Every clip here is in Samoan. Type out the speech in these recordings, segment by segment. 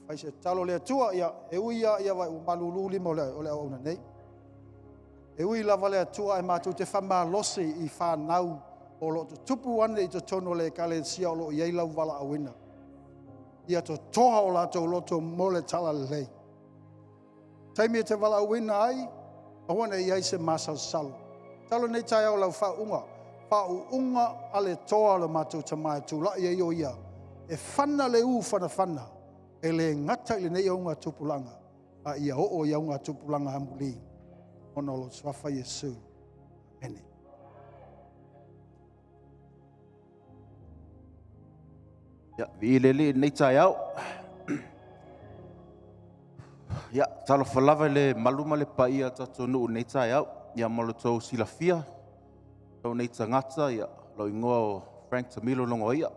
Fai se tatalo le Atua, ia, e ui lava ia ua malulu lima o le, o le auauna nei. E ui lava le Atua ae matou te faamalosi i fanau o lo o tutupu ane i totonu o le ekalesia o lo o i ai lau valaauina. Ia totoa o latou loto mo le talalelei. Taimi e te valaauina ai, aua ne i i ai se masalosalo. Tatalo i lenei taeao i lau faauuga, faauuga a le toa o le matou tama e tulai ai o ia e fana le u fanafana, e le gata i lenei augatupulaga, a ia oo i augatupulaga amuli ona o lou suafa Iesu. Amene. Ia, viia le Alii i lenei taeao. Ia, talofa lava i le mamalu ma le paia o le tatou nuu i lenei taeao. Ia mo lo outou silafia, lou nei tagata, lou igoa o Frank Tamilo Logoi'a.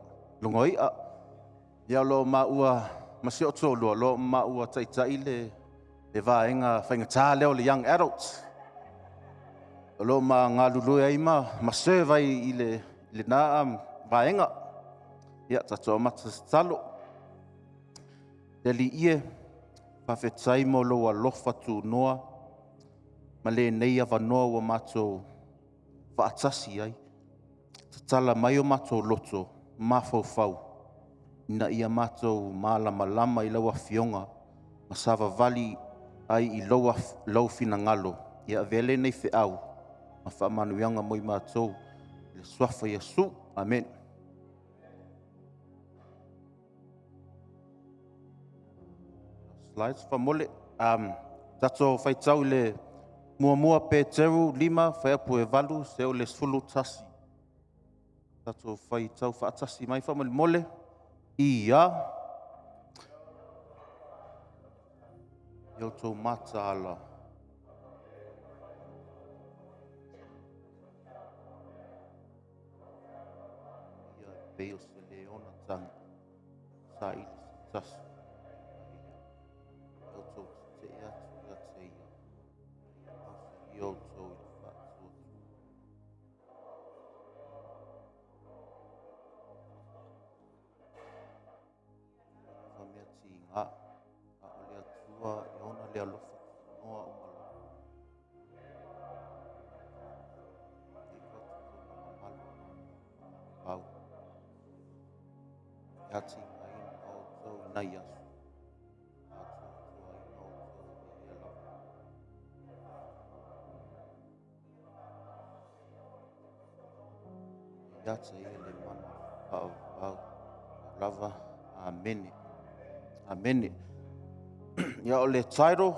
Ia o lo o maua ma si ou toalua, o lo o maua taitai le vaega faigata lea o le Young Adults. O lo o ma galulue ai ma serve ai i lena vaega. Ia, tatou amata i se tatalo. Le Alii e, faafetai mo lou alofa tunoa ma lenei avanoa ua matou faatasi ai. Tatala mai o matou loto ma mafaufau ina ia matou malamalama i lau Afioga ma savavali ai i lou finagalo. Ia avea lenei feau ma faamanuiaga mo i matou, i le suafa o Iesu. Amene. Tatou faitau i le 1 Peteru 5, 8-11. Tatou faitau faatasi mai faamolemole. I a outou mataala e pei o se leona tagi e saili se tasi, ia outou tetee atu ia te ia, ina ia ausaia outou i le faatuatua. Lava mea tiga, a o le Atua e ona le alofa tunoa uma lava. E atiaeina outou i nai aso, atoatoaina outou e Ia lava. E ia te Ia le mana faavavau lava. Amene. Amene. Ia, o le title,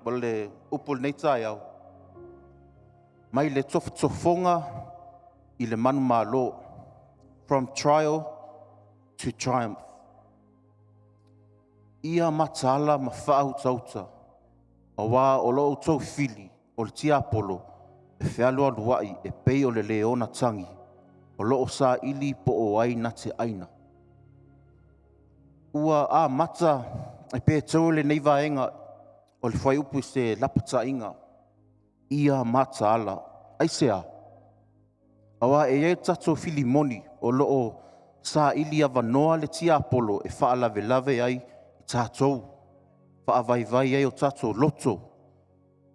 o le upu o lenei taeao, mai le tofotofoga i le manumalo, from trial to triumph. Ia mataala ma faautauta aua o lo outou fili o le tiapolo e fealualuai e pei o le leona tagi o lo o saili po o ai na te aina. Ua amata e Petero lenei vaega o le fuaiupu i se lapataiga, ia mataala. Aisea? Aua e i ai le tatou fili moni o lo o saili avanoa le tiapolo e faalavelave ai i tatou, faavaivai ai o tatou loto,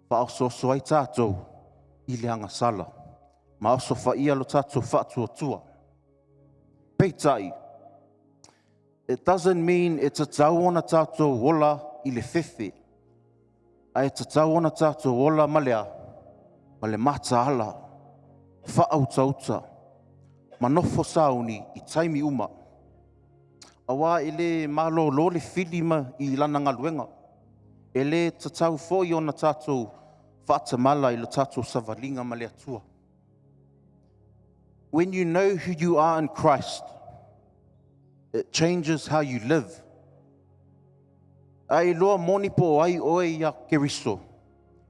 faaosooso ai tatou i le agasala ma osofaia lo tatou faatuatua. Peitai, it doesn't mean e tatau ona tatou ola i le fefe, ae tatau ona tatou ola ma le a? Ma le mataala, faautauta ma nofo sauni i taimi uma, aua e le malolo le fili i lana galuega. E le tatau foi ona tatou faatamala i le tatou savaliga ma le Atua. When you know who you are in Christ, it changes how you live. A e iloa moni po o ai oe ia Keriso,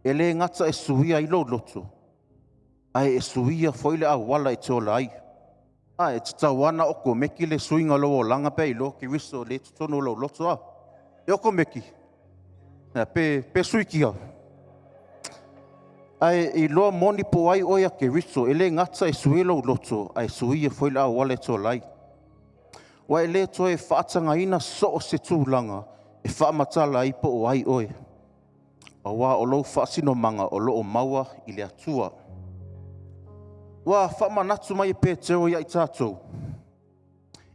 e le gata e suia ai lou loto, ae e suia foi le auala e te ola ai. A, e tatau lava ona okomeki le suiga o lou olaga pe a iloa Keriso o lea e i totonu o lou loto a. E okomeki? Pe sui kia? Ae iloa moni po o ai oe ia Keriso, e le gata e suia lou loto, ae suia foi le auala e te ola ai. Ua e le toe faatagaina so o se tulaga e e faamatala ai po o ai oe, auā o lou faasinomaga o loo maua i le Atua. Ua faamanatu mai e Petero ia i tatou,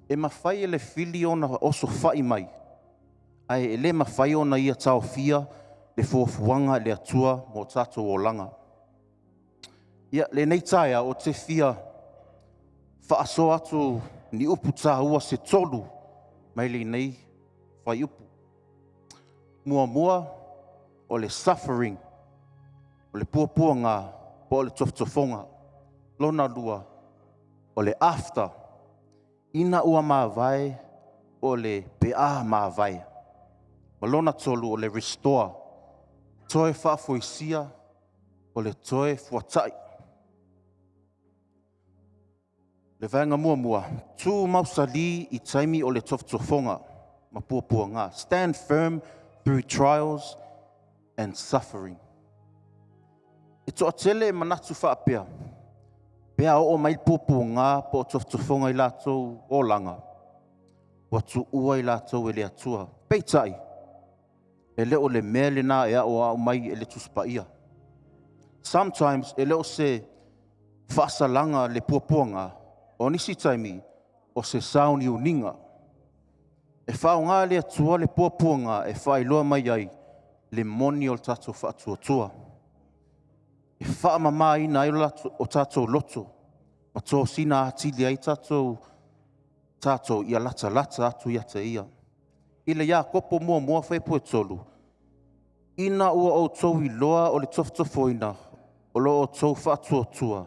e mafai e le fili ona osofai mai, ae e le mafai ona ia taofia le fuafuaga a le Atua mo tatou olaga. Ia, lenei taeao ou te fia faasoa atu ni upu taua se tolu mai lenei fuaiupu. Muamua, o le suffering, o le puapuaga po o le tofotofoga. Lona lua, o le after, ina ua mavae po o le pe a mavae. Ma lona tolu, o le restore, toe faafoisia o le toe fuatai. O le vaega muamua, tu mausali i taimi o le tofotofoga ma puapuaga. Stand firm through trials and suffering. E toatele e manatu faapea, pe a oo mai puapuaga po o tofotofoga i latou olaga, ua tuua i latou e le Atua. Peitai, e le o le mea lena e aoao mai e le Tusi Paia. Sometimes e le o se faasalaga le puapuaga, o nisi taimi o se sauniuniga. E faaaoga e le Atua le puapuaga e faailoa mai ai le moni o le tatou faatuatua, e faamamaina ai o tatou loto ma tosina atili ai tatou ia latalata atu ia te Ia. I le Iakopo 1:3, “Ina ua outou iloa o le tofotofoina o lo outou faatuatua,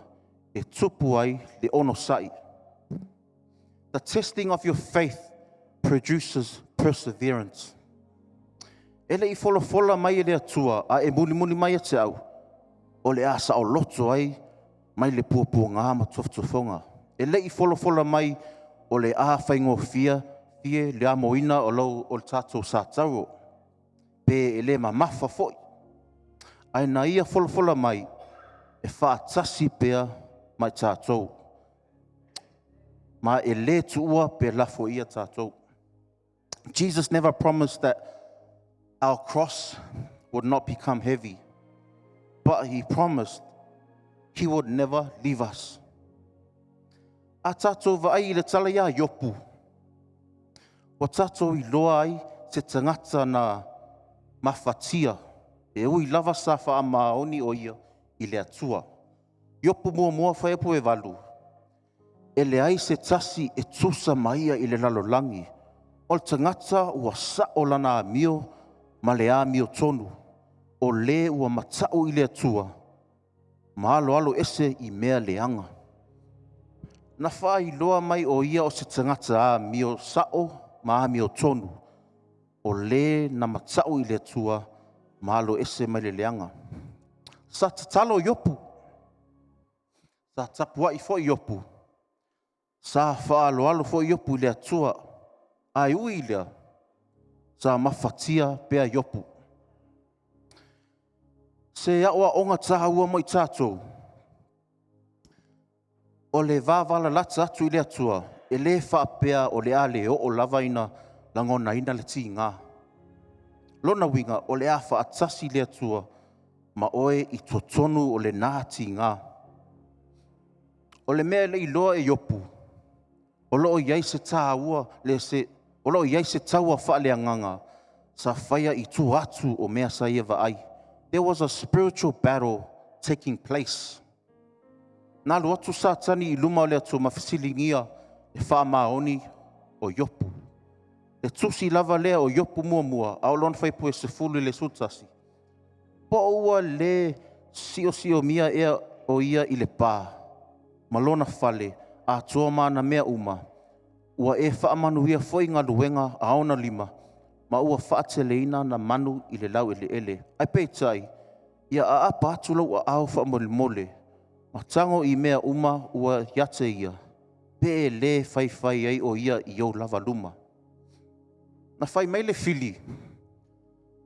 e tupu ai le onosai.” The testing of your faith produces perseverance. E le i folafola mai e le Atua a e mulimuli mai ia te au, o le a saoloto ai mai le puapuaga ma tofotofoga. E le i folafola mai o le a faigofie le amoina o le tatou sa tauro, pe le mamafa foi. Ae na Ia folafola mai, e faatasi pea ma i tatou, ma e le tuua pe lafoia tatou. Jesus never promised that our cross would not become heavy, but He promised He would never leave us. A tatou vaai i le tala ia Iopu, ua tatou iloa ai se tagata na mafatia, e ui lava sa faamaoni o ia i le Atua. Iopu 1:8, “E leai se tasi e tusa ma ia i le lalolagi, o le tagata ua sao lana amio ma le amiotonu, o le ua matau i le Atua ma aloalo ese i mea leaga.” Na faailoa mai o ia o se tagata amio sao ma amiotonu, o le na matau i le Atua ma aloese mai le leaga. Sa tatalo Iopu, sa tapuai foi Iopu, sa faaaloalo foi Iopu i le Atua, ae ui i lea, sa mafatia pea Iopu. Se aoaoga taua mo i tatou, o le vavalalata atu i le Atua, e le faapea o le a le oo lava ina lagonaina le tiga. Lona uiga, o le a faatasi le Atua ma oe i totonu o lena tiga. O le mea e le i iloa e Iopu, o lo o i ai se taua, o lo o i ai se taua faaleagaga sa faia i tua atu o mea sa ia vaai. There was a spiritual battle taking place. Na alu atu Satani i luma o le Atua ma fesiligia le faamaoni o Iopu. E tusi lava lea o Iopu 1, a o lona fuaiupu e 10 i le 11, “Po o ua le siosiomia ea o ia i le pa ma lona fale atoa ma ana mea uma? Ua e faamanuia foi galuega a ona lima, ma ua faateleina ana manu i le laueleele. Ae peitai, ia aapa atu lou aao faamolemole ma tago i mea uma ua ia te ia, pe le faifai ai o ia i ou lava luma.” Na fai mai le fili,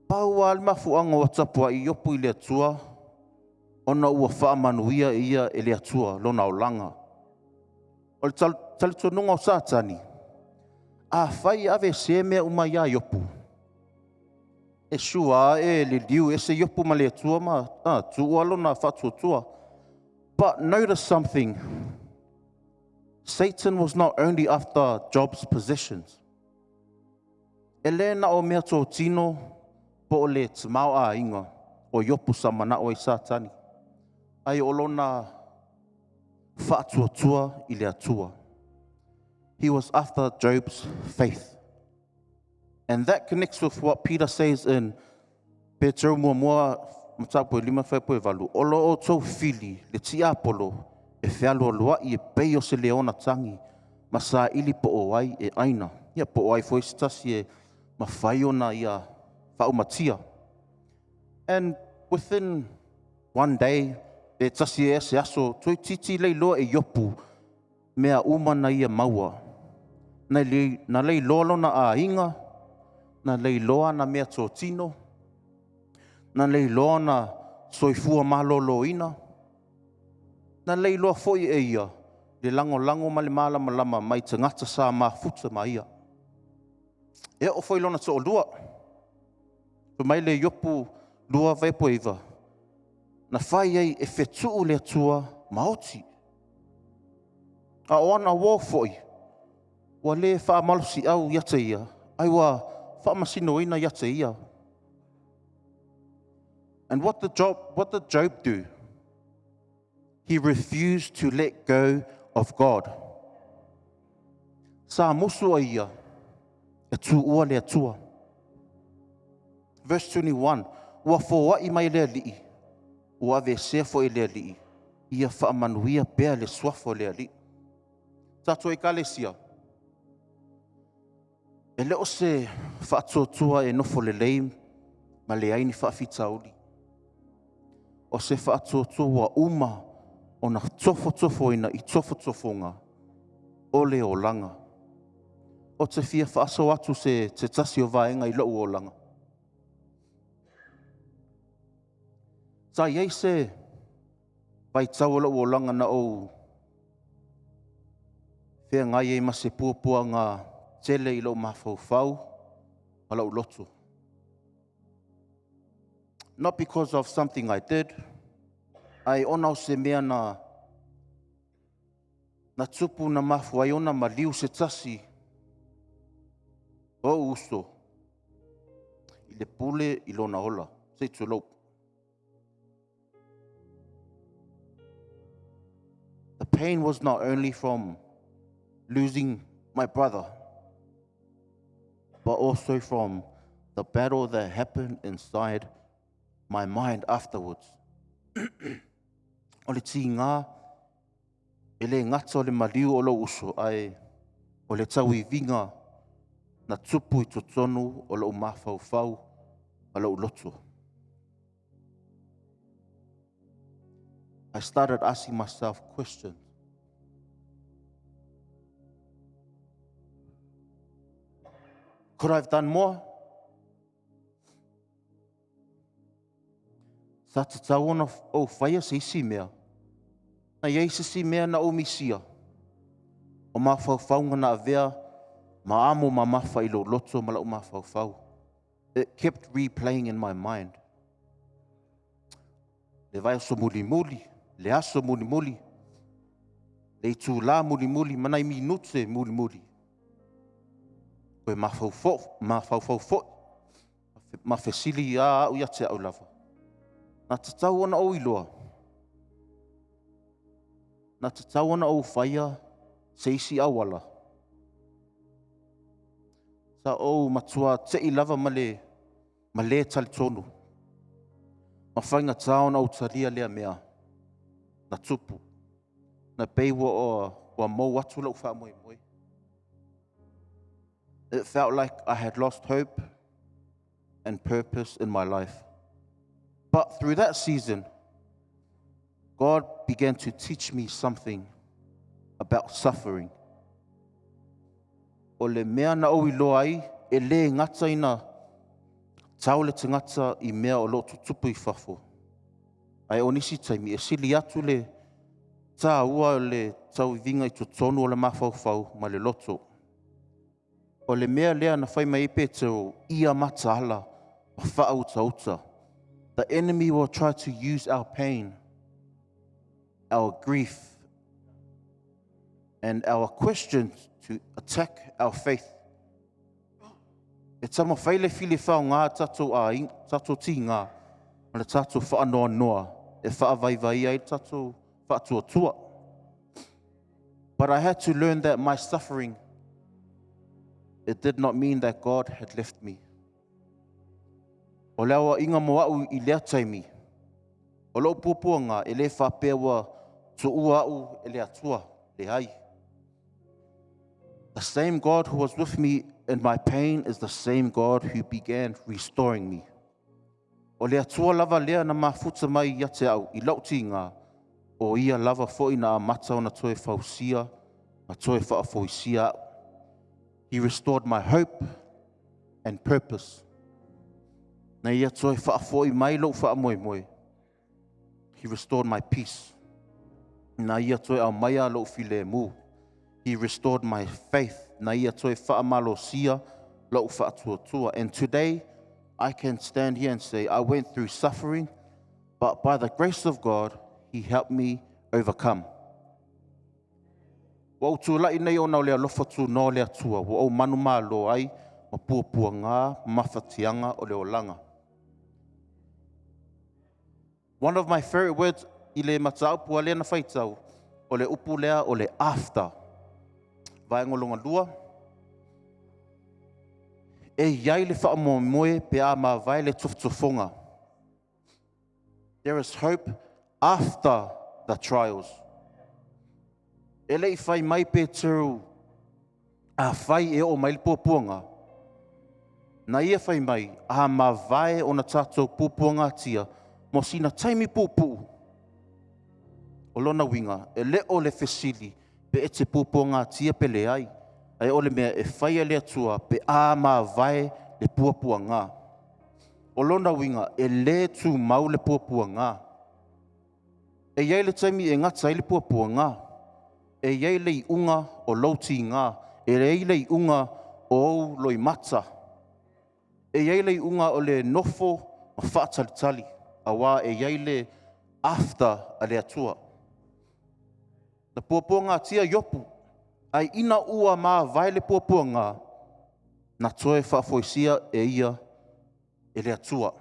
pau lava le mafuaaga ua tapuai Iopu i le Atua, ona ua faamanuia ia e le Atua lona olaga. O le talitonuga o Satani, afai e aveesea mea uma ia Iopu, E sure lava e liliu ese Iopu ma le Atua ma tuua lona faatuatua. But notice something. Satan was not only after Job's possessions. E le na o mea totino po o le tamaoaiga o Iopu sa manao ai Satani, ae o lona faatuatua i le Atua. He was after Job's faith. And that connects with what Peter says in Peteru muamua mataupu e 5 fuaiupu e 8, o lo outou fili le tiapolo e fealualuai e pei o se leona tagi ma saili po o ai e aina, ia po o ai foi se tasi e mafai ona ia faaumatia. And within one day, pe tasi ea se aso, toeitiiti le iloa e Iopu mea uma na ia maua. Na leiloa lona aiga, na leiloa ana meatotino, na leiloa ona soifua maloloina, na leiloa foi e ia le lagolago ma le malamalama mai tagata sa mafuta ma ia. E oo foi i lona toalua. Fai mai le Iopu 2 fuaiupu e 9, na fai ai e fetuu le Atua ma oti. A o ana uo foi, ua le faamalosiau ia te ia, ae ua faamasinoina ia te ia. And what did Job do? He refused to let go of God. Sa musu ai ia e tuua le Atua. Verse 21, ua foai mai le Alii, ua aveesea foi e le Alii, ia faamanuia pea le suafa o le Alii. Tatou Ekalesia, e le o se faatuatua e nofo lelei ma leai ni faafitauli. O se faatuatua ua uma ona tofotofoina i tofotofoga o le olaga. Ou te fia faasoa atu se tasi o vaega i lou olaga. Sa i ai se vaitau o lou olaga na ou feagai ai ma se puapuaga tele i lou mafaufau ma lou loto. Not because of something I did, ae ona o se mea na tupu na mafua ai ona maliu se tasi o ou uso i le pule i lona ola, se i tulou. The pain was not only from losing my brother, but also from the battle that happened inside my mind afterwards. O le tiga e le gata o le maliu o lou uso, ae o le tauiviga na tupu i totonu o lou mafaufau ma lou loto. I started asking myself questions. Could I have done more? Sa tatau ona ou faia se isi mea. Na i ai se isi mea na ou misia. O mafaufauga na avea ma amo mamafa i lou loto ma lau mafaufau. It kept replaying in my mind. Le vaiaso mulimuli, le aso mulimuli, le itulā mulimuli, ma nai minute mulimuli. Toe mafaufau foi, ma fesili a au ia te au lava. Na tatau ona ou iloa, na tatau ona ou faia se isi auala. Sa ou matua tei lava ma le talitonu. Ma faigata ona ou talia lea mea na tupu. Na pei ua mou atu lou faamoemoe. It felt like I had lost hope and purpose in my life. But through that season, God began to teach me something about suffering. O le mea na ou iloa ai, e le gata ina tau le tagata i mea o lo o tutupu i fafo. Ae o nisi taimi, e sili atu le tāua o le tauiviga i totonu o le mafaufau ma le loto. O le mea lea na fai mai ai Petero, ia mataala. Ma faautauta. The enemy will try to use our pain, our grief, and our questions to attack our faith. E taumafai le fili e faaaoga tatou aiga, tatou tiga ma le tatou faanoanoa e faavaivaia ai le tatou faatuatua. But I had to learn that my suffering, it did not mean that God had left me. O le aoaiga mo a'u i lea taimi, o lou puapuaga e le faapea ua tuua a'u e le Atua, leai. The same God who was with me in my pain is the same God who began restoring me. O le Atua lava lea na mafuta mai ia te au i lou tiga, o ia lava foi na amata ona toe fausia ma toe faafoisia a'u. He restored my hope and purpose. Na ia toe faafoi mai lou faamoemoe. He restored my peace. Na ia toe aumaia lou filemu. He restored my faith. Na ia toe faamalosia lou faatuatua. And today, I can stand here and say, I went through suffering, but by the grace of God, He helped me overcome. Ua ou tulai nei ona o le alofa tunoa o le Atua, ua ou manumalo ai ma puapuaga ma mafatiaga o le olaga. One of my favorite words i le mataupu a lea na faitau, o le upu lea o le "after". Vaega lona lua, e i ai le faamoemoe pe a mavae le tofotofoga. There is hope after the trials. E le i fai mai Peteru, afai e oo mai le puapuaga, na ia fai mai, a mavae ona tatou puapuagatia mo sina taimi puupuu. O lona uiga, e le o le fesili pe e te puapuagatia pe leai, ae o le mea e fai e le Atua pe a mavae le puapuaga. O lona uiga, e le tumau le puapuaga. E i ai le taimi e gata ai le puapuaga. E i ai le iuga o lou tiga, e i ai le iuga o ou loimata. E i ai le iuga o le nofo ma faatalitali, auā e i ai le after a le Atua. Na puapuagatia Iopu, ae ina ua mavae le puapuaga, na toe faafoisia e ia e le Atua.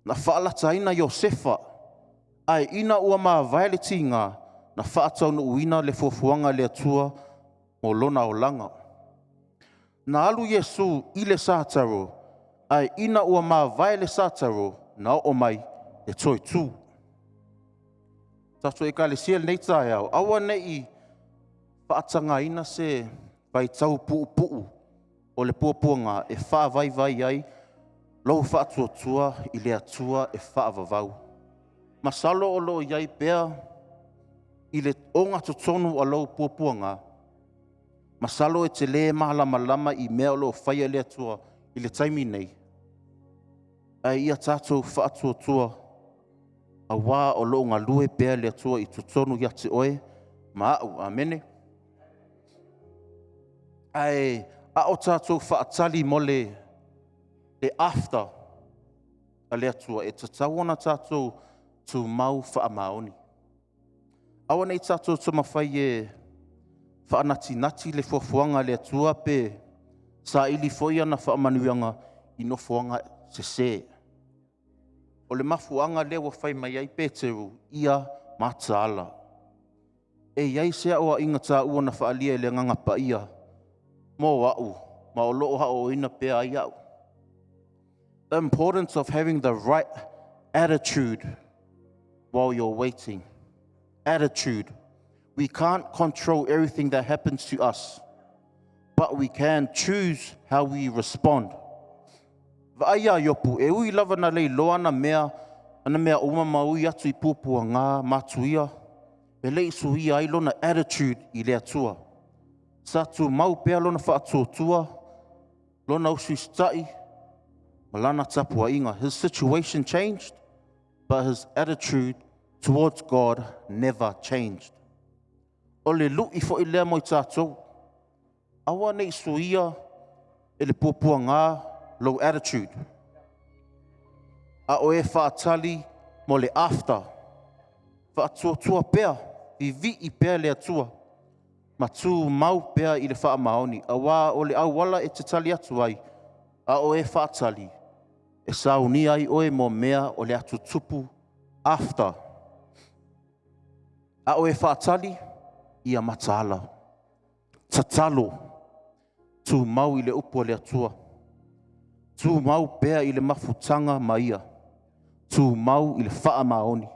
Na faalataina Iosefa, ae ina ua mavae le tiga, na faataunuuina le fuafuaga a le Atua mo lona olaga. Na alu Iesu i le sataro, ae ina ua mavae le sataro, na oo mai le toe tu. Tatou Ekalesia i lenei taeao, aua ne i faatagaina se vaitau puupuu o le puapuaga e faavaivai ai lou faatuatua i le Atua e faavavau. Masalo o lo o i ai pea i le ogatotonu o lou puapuaga, masalo e te le malamalama i mea o lo o faia e le Atua i le taimi nei, ae ia tatou faatuatua auā o lo o galue pea le Atua i totonu ia te oe ma a'u. Amene. Ae a o tatou faatali mo le after a le Atua, e tatau ona tatou tumau faamaoni. Aua ne i tatou taumafai e faanatinati le fuafuaga a le Atua pe saili foi ana faamanuiaga i nofoaga sesē. O le mafuaaga lea ua fai mai ai Peteru, ia mataala. E i ai se aoaiga taua na faaalia e le Agaga Paia mo a'u ma o loo aoaoina pea ai a'u. The importance of having the right attitude while you're waiting. Attitude. We can't control everything that happens to us, but we can choose how we respond. Vaai iā Iopu, e ui lava na leiloa ana mea uma ma ui atu i puapuaga matuia, e le i suia ai lona attitude i le Atua. Sa tumau pea lona faatuatua, lona usiusitai ma lana tapuaiga. His situation changed, but his attitude towards God never changed. O le lui foi lea mo i tatou. Aua ne i suia e le puapuaga lou attitude. A o e faatali mo le after, faatuatua pea, vivii pea le Atua, ma tumau pea i le faamaoni, auā o le auala e te tali atu ai, a o e faatali, e saunia ai oe mo mea o le a tutupu after. A o e faatali, ia mataala, tatalo, tumau i le upu a le Atua, tumau pea i le mafutaga ma Ia, tumau i le faamaoni.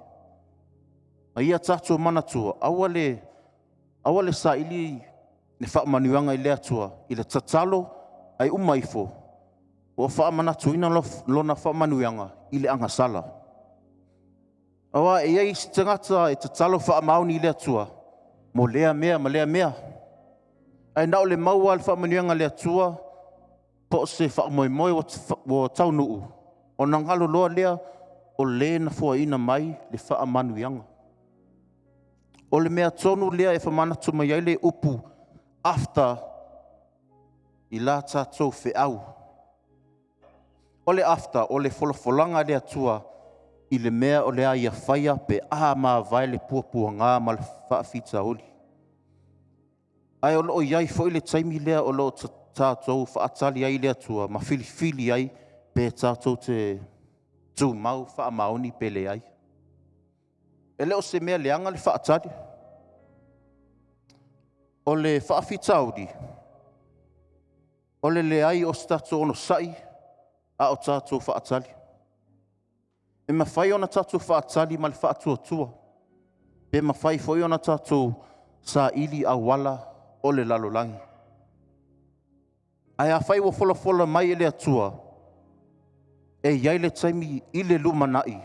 Ma ia tatou manatua, aua le, aua le saili le faamanuiaga i le Atua i le tatalo, ae uma ifo ua faamanatuina lona faamanuiaga i le agasala. Aua e i ai isi tagata e tatalo faamaoni i le Atua mo lea mea ma lea mea, ae na o le maua lava o le faamanuiaga a le Atua po o se faamoemoe ua taunuu, ona galo loa lea o le na foaiina mai le faamanuiaga. O le mea tonu lea e faamanatu mai ai le upu after i la tatou feau. O le after, o le folafolaga a le Atua i le mea o le a ia faia pe a mavae le puapuaga ma le faafitauli. Ae o lo o i ai foi le taimi lea o lo o tatou faatali ai i le Atua ma filifili ai pe tatou te tumau faamaoni pe leai. E le o se mea leaga le faatali. O le faafitauli, o le leai o se tatou onosai a o tatou faatali. E mafai ona tatou faatali ma le faatuatua, pe mafai foi ona tatou saili auala o le lalolagi. Ae afai ua folafola mai e le Atua e i ai le taimi i le lumanai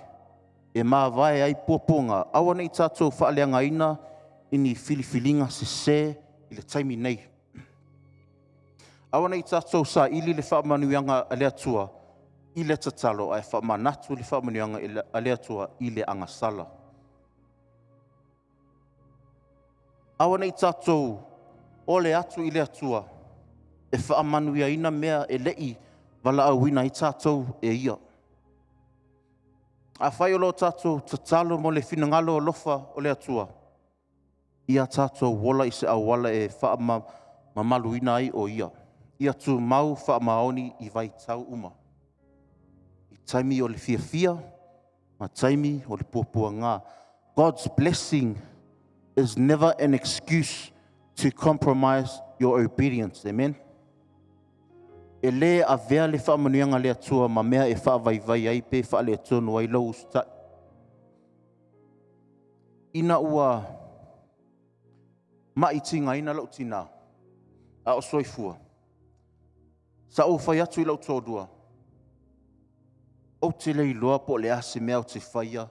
e mavae ai puapuaga, aua ne i tatou faaleagaina i ni filifiliga sese i le taimi nei. Aua ne i tatou saili le faamanuiaga a le Atua i le tatalo, ae faamanatu le faamanuiaga a le Atua i le agasala. Aua ne i tatou ole atu i le Atua e faamanuiaina mea e le i valaauina ai tatou e Ia. Afai o lo o tatou tatalo mo le finagalo alofa o le Atua, ia tatou ola i se auala e faamamaluina ai o Ia. Ia tumau faamaoni i vaitau uma, i taimi o le fiafia ma taimi o le puapuaga. God's blessing is never an excuse to compromise your obedience. Amen. E lē avea le faamanuiaga a le Atua ma mea e faavaivai ai pe faaletonu ai lou usitai. Ina ua mai tigaina lou tina a o soifua, sa ou fai atu i lou toalua, ou te le iloa po o le a se mea ou te faia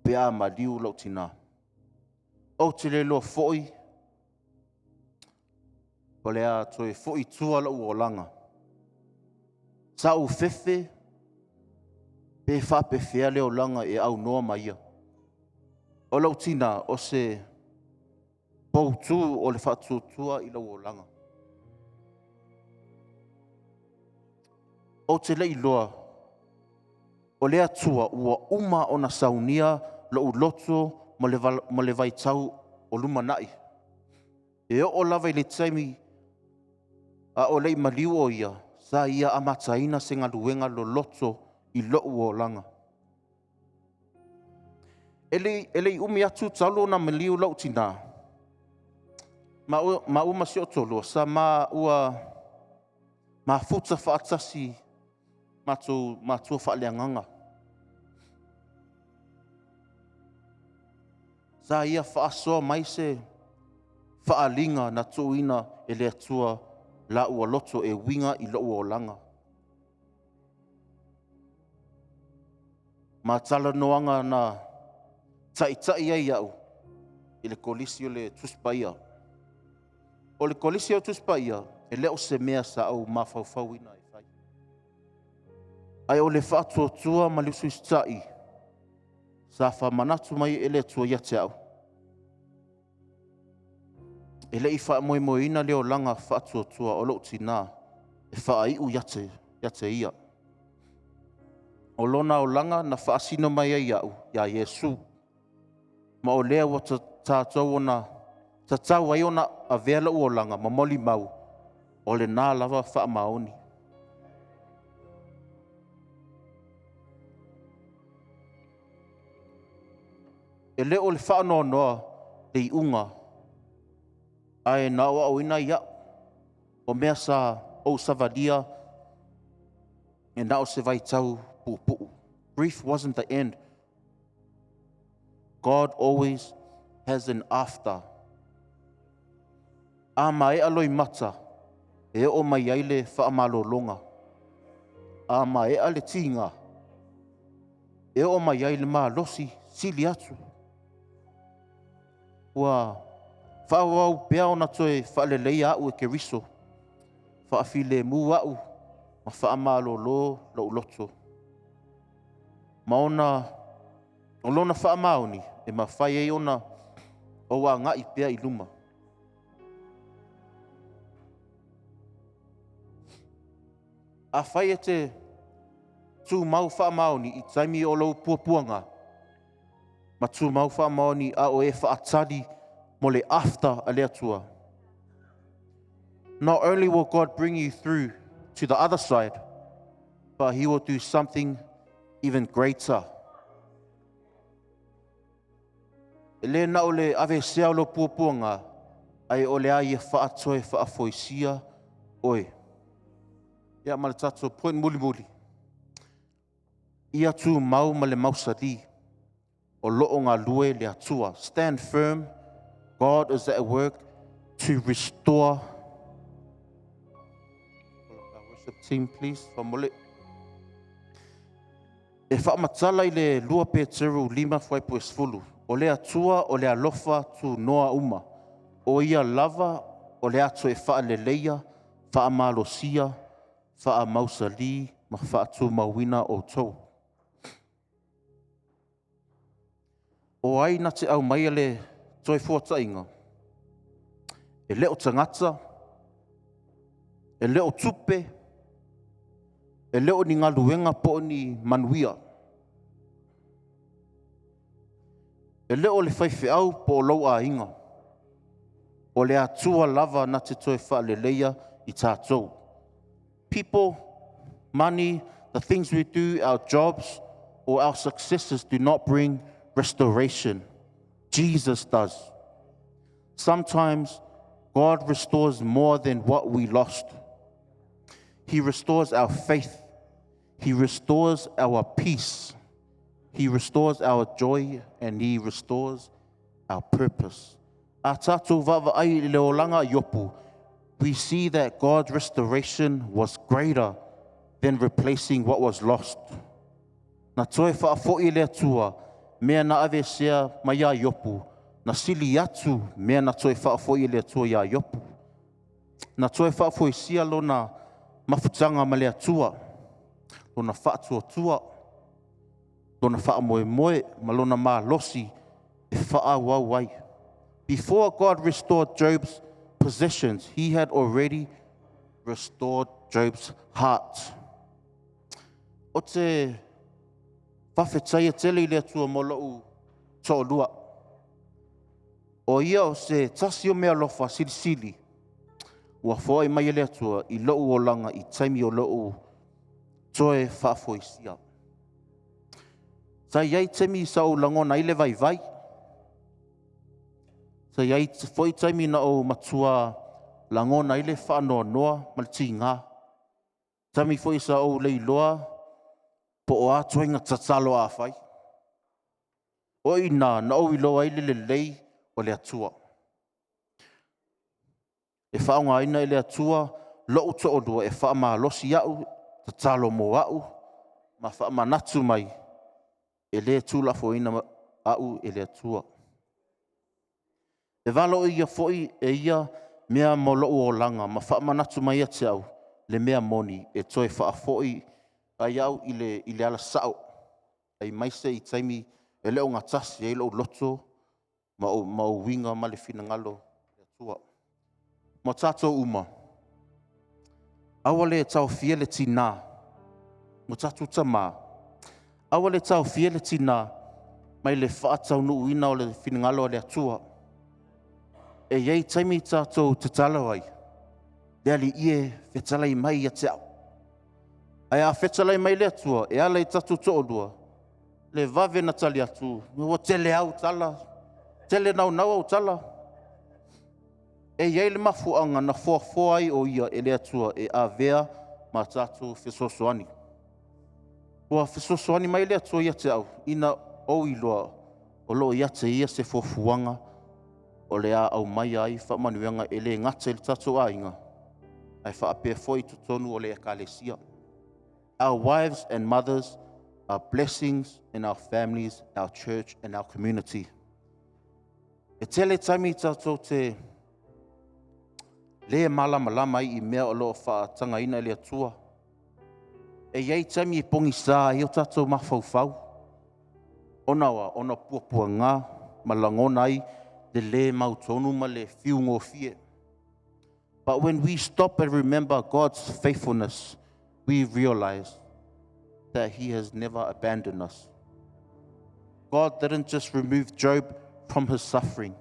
pe a maliu lou tina. Ou te le iloa foi o le a toe foi i tua lou olaga. Sa ou fefe pe faapefea le olaga e aunoa ma ia. O lou tina, o se poutu o le faatuatua i lou olaga. Ou te le iloa o le Atua ua uma ona saunia lou loto ma le vaitau o lumanai. E oo lava i le taimi a o le i maliu o Ia, sa Ia amataina se galuega loloto i lou olaga. E le i umi atu talu ona maliu lou tina, maua ma si ou toalua, sa ma ua mafuta faatasi matou matua faaleagaga. Sa ia faasoa mai se faaaliga na tuuina e le Atua laua loto e uiga i lou olaga. Ma talanoaga na taitai ai au i le Kolisi o le Tusi Paia. O le Kolisi o le Tusi Paia, e le o se mea sa ou mafaufauina e fai, ae o le faatuatua ma le usiusitai sa faamanatu mai e le Atua ia te au, e le i faamoemoeina le olaga faatuatua o lou tina e faaiu ia te ia. O lona olaga na faasino mai ai au iā Iesu. Ma o lea ua tatou ona tatau ai ona avea lou olaga ma molimau o lena lava faamaoni. E le o le faanoanoa le iuga, ae na aoaoina ai au, o mea sa ou savalia e na o se vaitau puupuu. Grief wasn't the end. God always has an after. A maea loimata, e oo mai ai le faamalologa. A maea le tiga, e oo mai ai le malosi sili atu. Ua faaauau pea ona toe faaleleia au e Keriso, faafilemu au ma faamalolo lou loto. Ma ona o lona faamaoni e mafai ai ona ou agai pea i luma. Afai e te tumau faamaoni i taimi o lou puapuaga, ma tumau faamaoni a o e faatali mo le after a le Atua, not only will God bring you through to the other side, but He will do something even greater. E le na o le aveesea o lou puapuaga, ae o le a ia faatoe faafoisia oe. Ia ma le tatou point mulimuli, ia tumau ma le mausali, o lo o galue le Atua. Stand firm, God is at work to restore. Worship team, please. Faamole. E faamatala i le 2 Peteru 5 fuaiupu e 10, o le Atua o le alofa tunoa uma, o ia lava o le a toe faaleleia, faamalosia, faamausali ma faatumauina outou. O ai na te aumaia le Toefuataiga? E le o tagata, e le o tupe, e le o ni galuega po o ni manuia. E le o le faifeau po o lou aiga. O le Atua lava na te toe faaleleia i tatou. People, money, the things we do, our jobs, or our successes do not bring restoration. Jesus does. Sometimes God restores more than what we lost. He restores our faith. He restores our peace. He restores our joy and He restores our purpose. A tatou vaavaai i le olaga Iopu, we see that God's restoration was greater than replacing what was lost. Na toe faafoi le Atua mea na aveesea mai iā Iopu, na sili atu mea na toe faafoi e le Atua iā Iopu. Na toe faafoisia lona mafutaga ma le Atua, lona faatuatua, lona faamoemoe ma lona malosi e faaauau ai. Before God restored Job's possessions, He had already restored Job's heart. O te faafetaia tele i le Atua mo lou toalua. O ia o se tasi o meaalofa silisili ua foai mai e le Atua i lou olaga i taimi o lou toe faafoisia. Sa i ai taimi sa ou lagona ai le vaivai. Sa i ai foi taimi na ou matua lagona ai le faanoanoa ma le tiga. Taimi foi sa ou le iloa po o a ituaiga tatalo a fai. O i ina na ou iloa ai le lelei o le Atua. E faaaogaina e le Atua lou toalua e faamalosi au, tatalo mo au, ma faamanatu mai e le tuulafoaiina au e le Atua. E valoia foi e ia mea mo lou olaga ma faamanatu mai ia te au le mea moni e toe faafoi ai au i le ala sao, aemaise i taimi e le o gatasi ai lou loto ma ou uiga ma le finagalo o le Atua. Mo tatou uma, aua le taofia le tinā, mo tatou tamā. Aua le taofia le tinā mai le faataunuuina o le finagalo o le Atua. E i ai taimi tatou tatalo ai, le Alii e, fetalai mai ia te au. Ae a fetalai mai le Atua e ala i tatou toalua, le vave ona tali atu, ua tele au tala, tele naunau au tala. E i ai le mafuaaga na foafoa ai o ia e le Atua e avea ma tatou fesoasoani. Ua fesoasoani mai le Atua ia te au ina ou iloa o lo o ia te ia se fuafuaga o le a aumaia ai faamanuiaga e le gata i le tatou aiga, ae faapea foi i totonu o le Ekalesia. Our wives and mothers are blessings in our families, our church and our community. E tele taimi tatou te le malamalama ai i mea o lo o faatagaina e le Atua. E i ai taimi e pogisa ai o tatou mafaufau, ona o a? Ona o puapuaga ma lagona ai le le mautonu ma le fiugofie. But when we stop and remember God's faithfulness, we realize that He has never abandoned us. God didn't just remove Job from his suffering.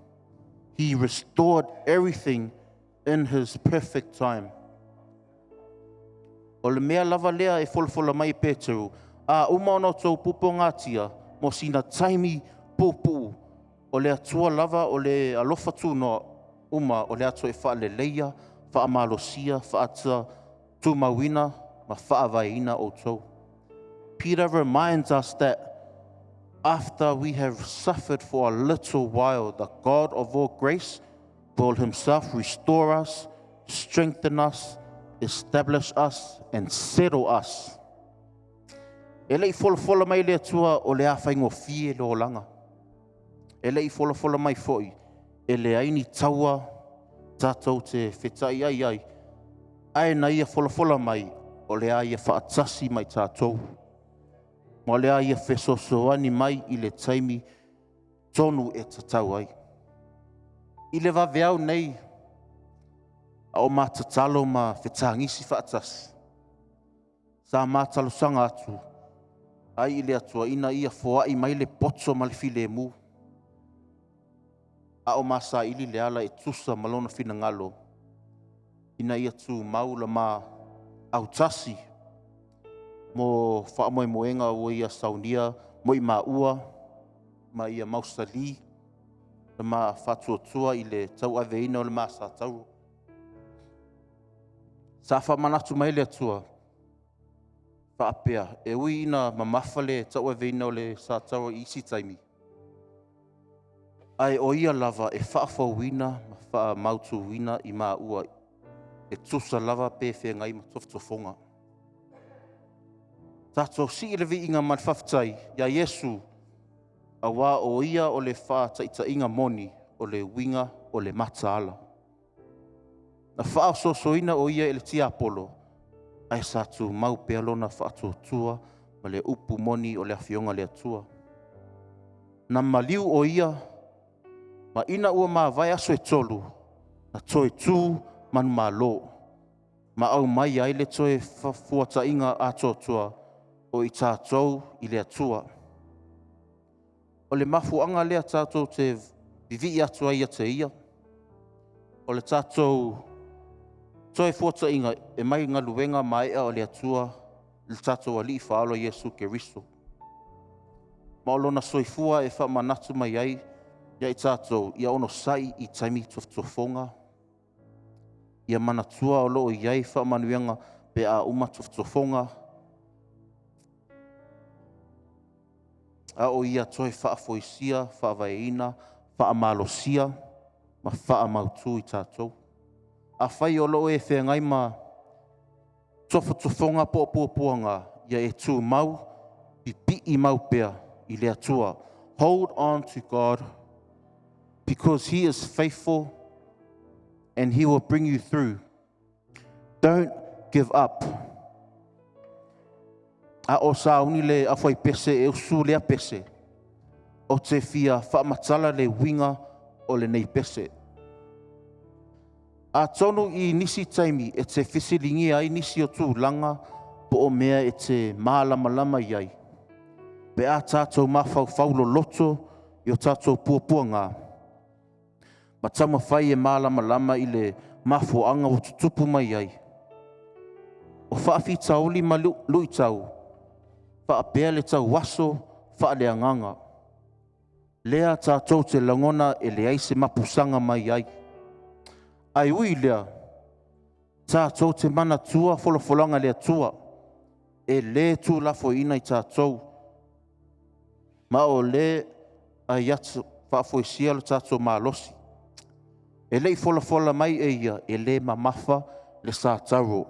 He restored everything in His perfect time. O le mea lava lea e folafola mai e Peteru, a uma ona outou puapuagatia mo sina taimi puupuu, o le Atua lava o le alofa tunoa uma o le a toe faaleleia, faamalosia, faatumauina ma faavaeina outou. Peter reminds us that after we have suffered for a little while, the God of all grace will Himself restore us, strengthen us, establish us, and settle us. E le i folafola mai le Atua o le a faigofie le olaga. E le i folafola mai foi e leai ni taua tatou te fetai ai ai, ae na ia folafola mai o le a ia faatasi ma i tatou. Ma o le a ia fesoasoani mai i le taimi tonu e tatau ai. I le vaveao nei, a o ma tatalo ma fetagisi faatasi, sa ma talosaga atu ai i le Atua ina ia foai mai le poto ma le filemu, a o ma saili le ala e tusa ma lona finagalo, ina ia tumau le ma autasi mo faamoemoega ua ia saunia mo i maua ma ia mausali le ma faatuatua i le tauaveina o le ma sa taua. Sa faamanatu mai le Atua faapea, e ui ina mamafa le tauaveina o le sa taua i isi taimi, ae o ia lava e faafouina ma faamautuina i maua e tusa lava pe feagai ma tofotofoga. Tatou sii le viiga ma le faafetai ia Iesu, aua o Ia o le faataitaiga moni o le uiga o le mataala. Na faaososoina o Ia e le tiapolo, ae sa tumau pea lona faatuatua ma le upu moni o le Afioga a le Atua. Na maliu o Ia, ma ina ua mavae aso e 3, na toe tu manumalo, ma aumai ai le toe fuataiga atoatoa o i tatou i le Atua. O le mafuaaga lea tatou te vivii atu ai ia te Ia, o le tatou toe fuataiga e mai galuega maea o le Atua, le tatou Alii Faaola Iesu Keriso. Ma o lona soifua e faamanatu mai ai ia i tatou, ia onosai i taimi tofotofoga, ia manatua o lo o i ai faamanuiaga pe a uma tofotofoga, a o ia toe faafoisia, faavaeina, faamalosia ma faamautu i tatou. Afai o lo o e feagai ma tofotofoga po o puapuaga, ia e tumau, pipii mau pea i le Atua. Hold on to God because He is faithful and He will bring you through. Don't give up. A o sauni le aufaipese e usu lea pese, ou te fia faamatala le uiga o lenei pese. Atonu i nisi taimi e te fesiligia ai nisi o tulaga po o mea e te malamalama i ai. Pe a tatou mafaufau loloto i o tatou puapuaga, ma taumafai e malamalama i le mafuaaga ua tutupu mai ai, o faafitauli ma luitau faapea le tauaso faaleagaga, lea tatou te lagona e leai se mapusaga mai ai. Ae ui i lea, tatou te manatua folafolaga a le Atua e le tuulafoaiina i tatou, ma o lea faafoisia lo tatou malosi. E le i folafola mai e Ia, e le mamafa le sataro,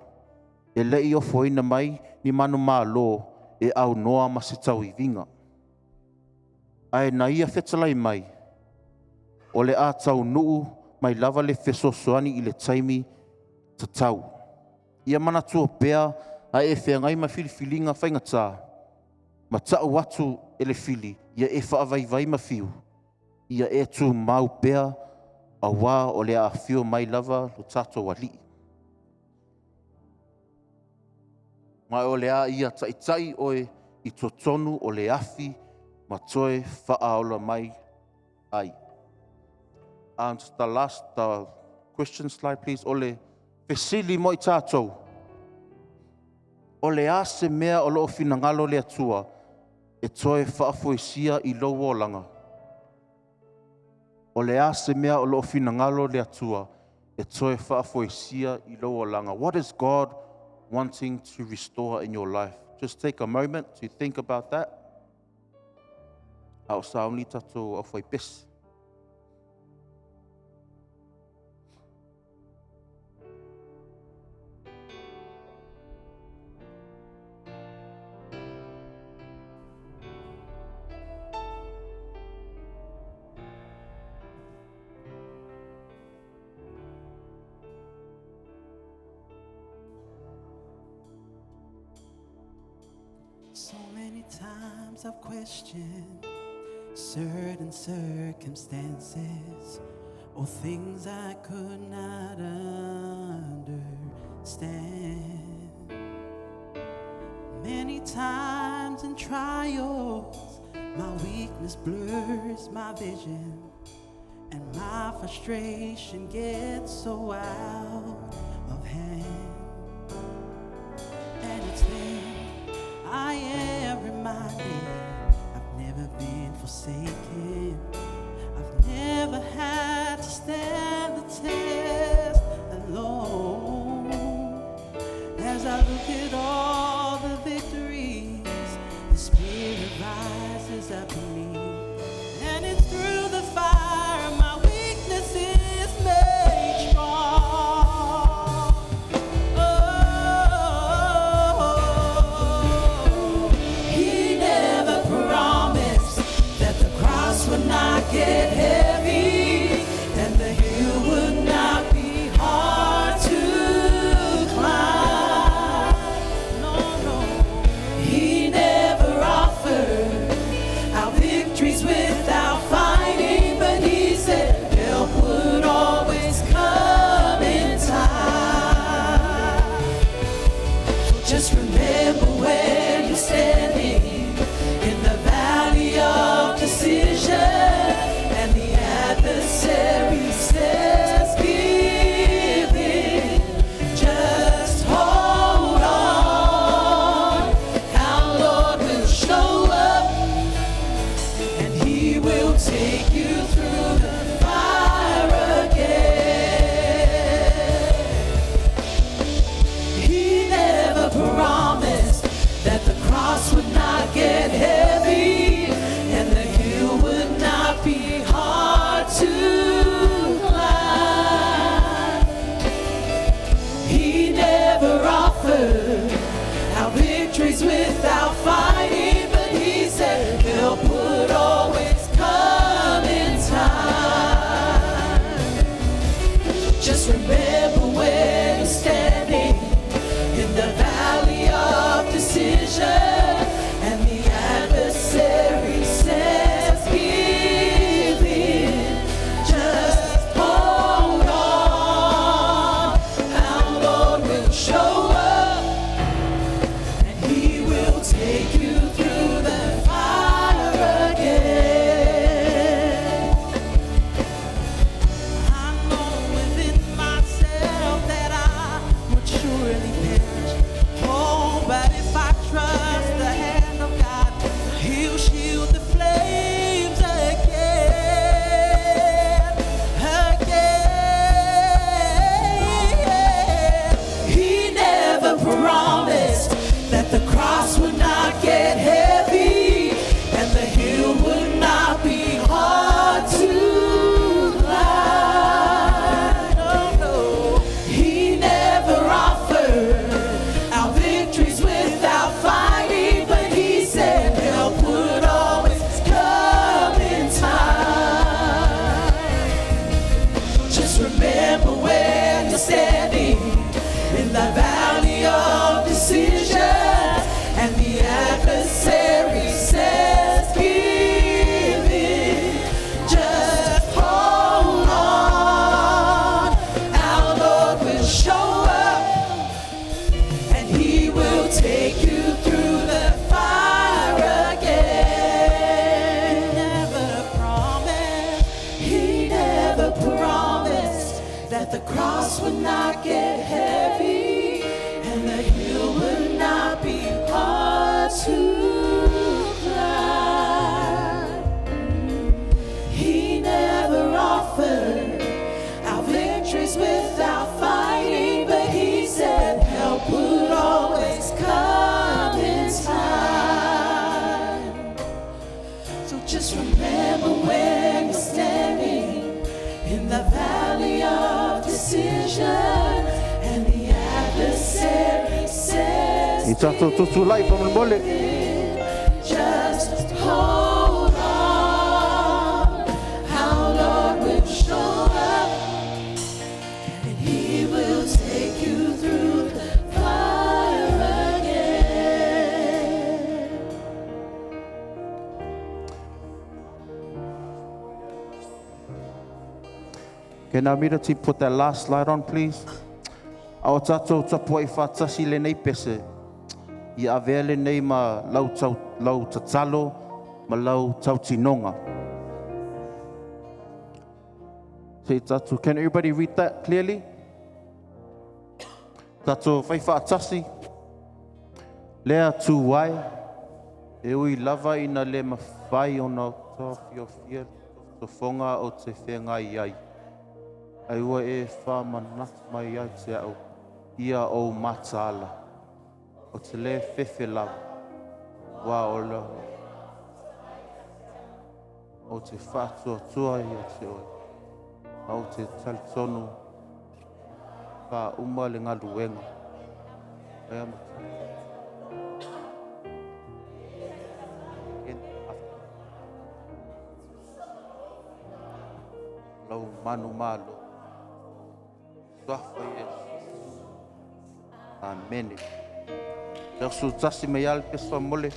e le i ofoina mai ni manumalo e aunoa ma se tauiviga. Ae na Ia fetalai mai, o le a taunuu mai lava le fesoasoani i le taimi tatau. Ia manatua pea a e feagai ma filifiliga faigata ma tau atu e le fili ia e faavaivai ma fiu, ia e tumau pea aua o le a afio mai lava lo tatou Alii. Ma o le a Ia taitai oe i totonu o le afi ma toe faaola mai ai. And the last question slide please. O le fesili mo i tatou, o le a se mea o lo o finagalo le Atua e toe faafoisia i lou olaga? O le a se mea o lo o finagalo le Atua e toe faafoisia i lou olaga? What is God wanting to restore in your life? Just take a moment to think about that. A o sauni tatou aufaipese. So many times I've questioned certain circumstances or things I could not understand. Many times in trials, my weakness blurs my vision, and my frustration gets so out of hand. And it's then I am reminded I've never been forsaken. I've never had to stand the test alone. As I look at all the victories, the Spirit rises up in me. And it's through the fire my weakness is made strong. Oh, He never promised that the cross would not get heavy and the hill would not be hard to climb. No, no, He never offered our victories without fighting, but He said help would always come in time. Just remember where you're standing in the valley of decision, and the adversary says, Give in. Just hold on. Our Lord will show up, and He will take you through the fire again. He never promised that the cross would not get heavy and the hill would not be hard to climb. He never offered our victories without fighting, but he said help would always come in time. Just remember where you're standing in the valley of decision, and the I tatou tutulai faamolemole. Just hold on. Our Lord will show up and He will take you through the fire again. Can our media team put that last slide on, please? A o tatou tapuai faatasi lenei pese. I avea lenei ma lau, tau, lau tatalo ma lau tautinoga. Sei tatou, can everybody read that clearly? Tatou fai faatasi. Le Atua e, e ui lava ina le mafai ona taofiofia tofoga o te feagai ai. Ai ua e faamanatu mai ia te au ia ou mataala. O te le fefe lava. Ua o le o te faatuatua ia te oe. A o te talitonu faauma le galuega. Ai ama- Lau manu malo. Suafa Iesu. Amene. Te asu tasi mai ale peso mole.